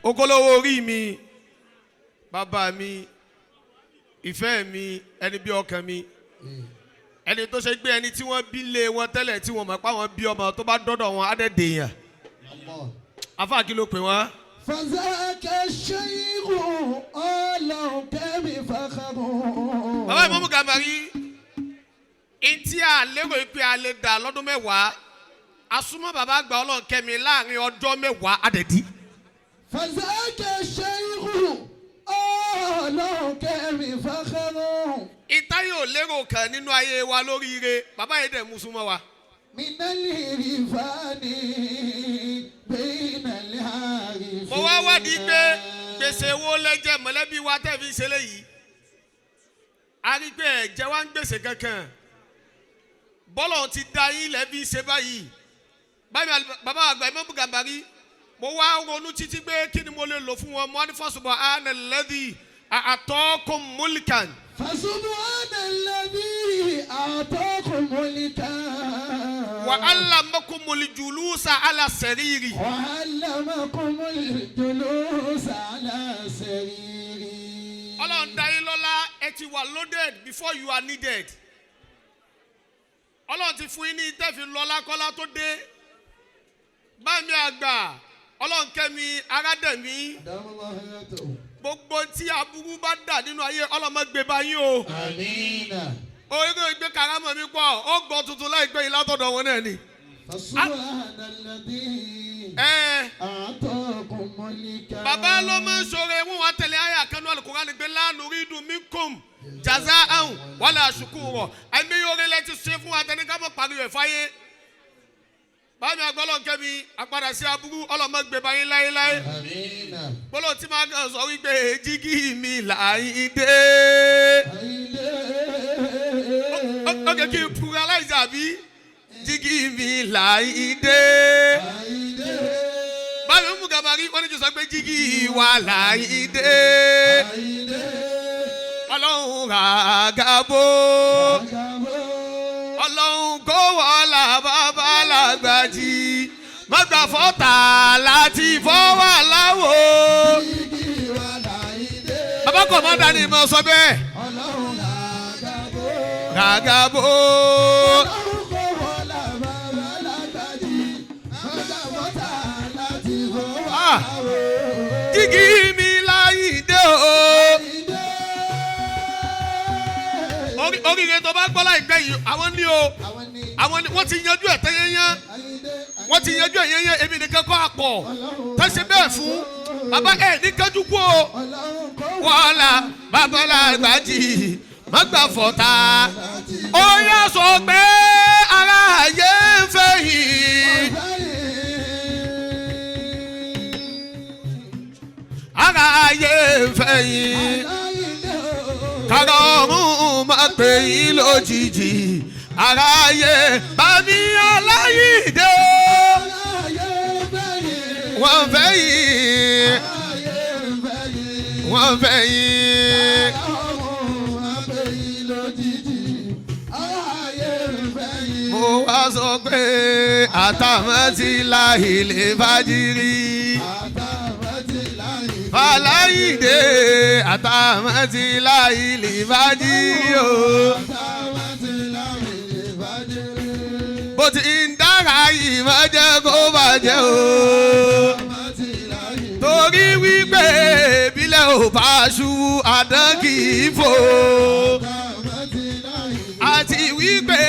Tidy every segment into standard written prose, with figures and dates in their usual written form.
Okolowo orí mi, bàbá mi, ìfẹ́ mi, ẹni bí ọkàn mi, ẹni tó ṣe gbé ẹni tí wọ́n bí lé wọn tẹ́lẹ̀ tí wọ́n mọ̀ pé àwọn bí ọmọ tó bá dọ́dọ̀ wọn á dẹ̀ dèèyàn. Afa, kí ló pè wọ́n? فذاك الشيخ ọlọ́run فخر. Bàbá Ìmámù Gàmbàrí, ntí a lérò pé a lè dà lọ́dún 10, asúmọ́ bàbá àgbà Ọlọ́run kẹ́mi láàrin ọjọ́ 10 àdẹ̀dí. فذاك الشيخ ọlọ́run فخر. Ìtayọ̀ lérò kan nínú ayé wa lóríire, bàbá yẹn dẹ̀ mú súnmọ́ wa. من العرفان بين العارفين. Mo wá wádìí pé gbèsè wo lẹ́jẹ̀ mọ̀lẹ́bí wa tẹ̀ fi ṣe léyìí. A rí pé ẹ̀jẹ̀ wa ń gbèsè kankan. Bọ́lọ̀ ti da yín lẹ́bí ṣe báyìí. Báyìí bàbá àgbà Ìmámù Gàmbàrí, mo wá ronú títí pé kí ni mo lè lò fún wọn. Mo wá ní فسبحان الذي أعطاكم ملكا. فسبحان الذي أعطاكم ملكا. وعلمكم الجلوس على السرير. وعلمكم الجلوس على سرير. Ọlọ́run dá yín lọ́lá, ẹ ti wà loaded before you are needed. Ọlọ́run ti fún yín ní tẹ́fì lọ́lá kọ́lá tó dé. Bámi àgbà Ọlọ́run kẹ́mi arádẹ̀mí. أدام الله حياته. Gbogbo tí aburú bá dà nínú ayé, ọlọ́mọ gbé bá yín o. آمين. Orí ìgbé karamọ̀ mi pọ̀, ó gbọ́ tuntun láìpẹ́ yìí látọ̀dọ̀ wọn náà ni. فسبحان الذي Ẹ أعطاكم ملكا. Bàbá ló máa ń ṣoore wọn wá tẹ̀lé àyà kanú Al-Qur'an gbé لا نريد منكم جزاء ولا شكورا. Àmì oore lẹ ti ṣe fún wa tẹni ká mọ̀ parí rẹ̀ fáyé. Báyìí àgbọ̀lọ̀ kẹ́mi àpadà sí aburú, ọlọ́mọ gbé báyìí láéláé. آمين. Gbọ́dọ̀ tí máa kàn sọ wípé jígí mi láìdé. Àyìndé. Ó kẹ́ kí n pluralize àbí jígí mi láìdé. Àyìndé. Báyìí mú gàmárì wọ́n ní kí n sọ pé jígí wa láìdé. Àyìndé. Ọlọ́run ràgàbó. Àgàbọ̀. Ọlọ́run kó wọ́lá bàbá làgbàjì. Má gbà fọ́tà láti fọ́wọ́ láwo. Jígí wa láìdé. Bàbá kò mọ́ dání mọ́ sọ bẹ́ẹ̀. Ọlọ́run ràgàbọ̀. Ràgàbó. Ọlọ́run kò wọlá bàbá lágbàjì. Má gbà fọ́tà láti fọwọ́ Ah. láwo. Jígí mi láyìndé o. Àyìndé. Oríire tó bá gbọ́ láìpẹ́ yìí, àwọn ní o. Àwọn ni. Àwọn ní wọ́n ti yanjú ẹ̀ tẹ́yẹ́yẹ́. Àyìndé. Wọ́n ti yanjú ẹ̀ yẹ́yẹ́, èmi nìkan kọ́ àpọ̀. Ọlọ́run Tó ṣe bẹ́ẹ̀ fún bàbá ẹ̀ ní kájú kú o. Ọlọ́run kò Wọ́lá bàbá làgbàjì má gbà fọ́tà. Ó yà sọ pé ara ayé ń fẹ́ yìí. Ara ayé ń fẹ́ yìí. Kàrọ̀ ọ̀run máa pè yín lójijì. Ara ayé bàmí aláyìndé o. Wọ́n fẹ́ yìí. Wọ́n fẹ́ yìí. Mo wá sọ pé àtàmọ́tì láìlè fàjírí. Fàlàyìndé àtàmọ́tì láìlè fàjírí o. Bó ti ń dára yìí má jẹ́ kó bàjẹ́ o. Torí wípé ìbílẹ̀ ò bá ṣú, àdán kì í fò. Àti wípé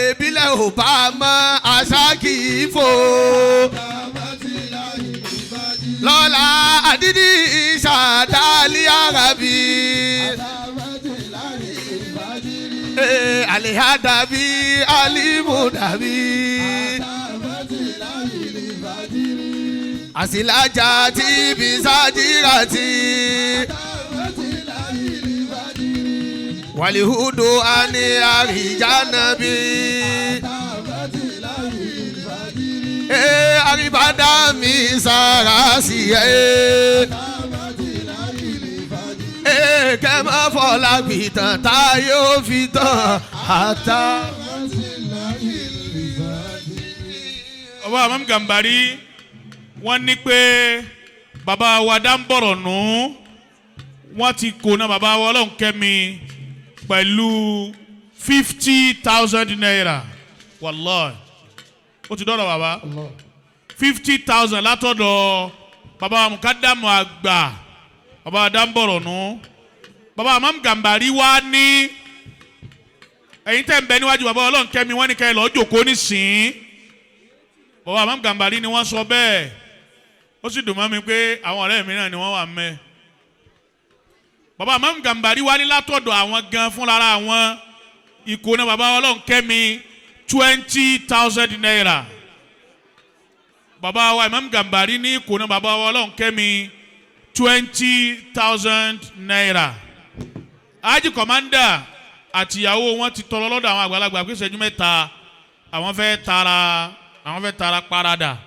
ìbílẹ̀ ò bá mọ́, àṣà kì í fò. Lọ́la àdídì ìṣàdálí àràbí. Àlèhàdàbí alimudabi. Àsìlájà tí bisájìrà tí. Wàlíhùdù àní àríjànàbí. Àríbádà mi sára sí ẹ. Kẹ́ má fọlá gbìtàn tá yóò fi tàn àtà. Ọba Imam Gambari, wọ́n ní pé Bàbá wa dáńbọ̀rọ̀ nù, wọ́n ti kó náà bàbá wa ọlọ́run kẹ́mi pẹ̀lú ₦50,000. Wàláì, ó ti dọ́dọ̀ bàbá. 50,000 látọ̀dọ̀ bàbá wa mukadamu àgbà, bàbá wa dáńbọ̀rọ̀ nù. Bàbá Imam Gambari wá ní ẹ̀yin tẹ́ ń bẹ níwájú bàbá ọlọ́run kẹ́mi, wọ́n ní kẹ́ ẹ lọ́ọ́ jòkó nísìnyí. Bàbá Imam Gambari ni wọ́n sọ bẹ́ẹ̀. Ó sì dùn mọ́ mi pé àwọn ọ̀rẹ́ mi náà ni wọ́n wà mẹ́. Bàbá Imam Gambari wá ní látọ̀dọ̀ àwọn gan fúnra àwọn ìkóná bàbá ọlọ́run kẹ́mi ₦20,000. Bàbá wa Imam Gambari ní ìkóná bàbá wa ọlọ́run kẹ́mi ₦20,000. Aji Commander àtìyàwó wọn ti tọrọ lọ́dọ̀ àwọn àgbàlagbà pé ìṣẹ́jú 3 àwọn fẹ́ tara, àwọn fẹ́ tara parada.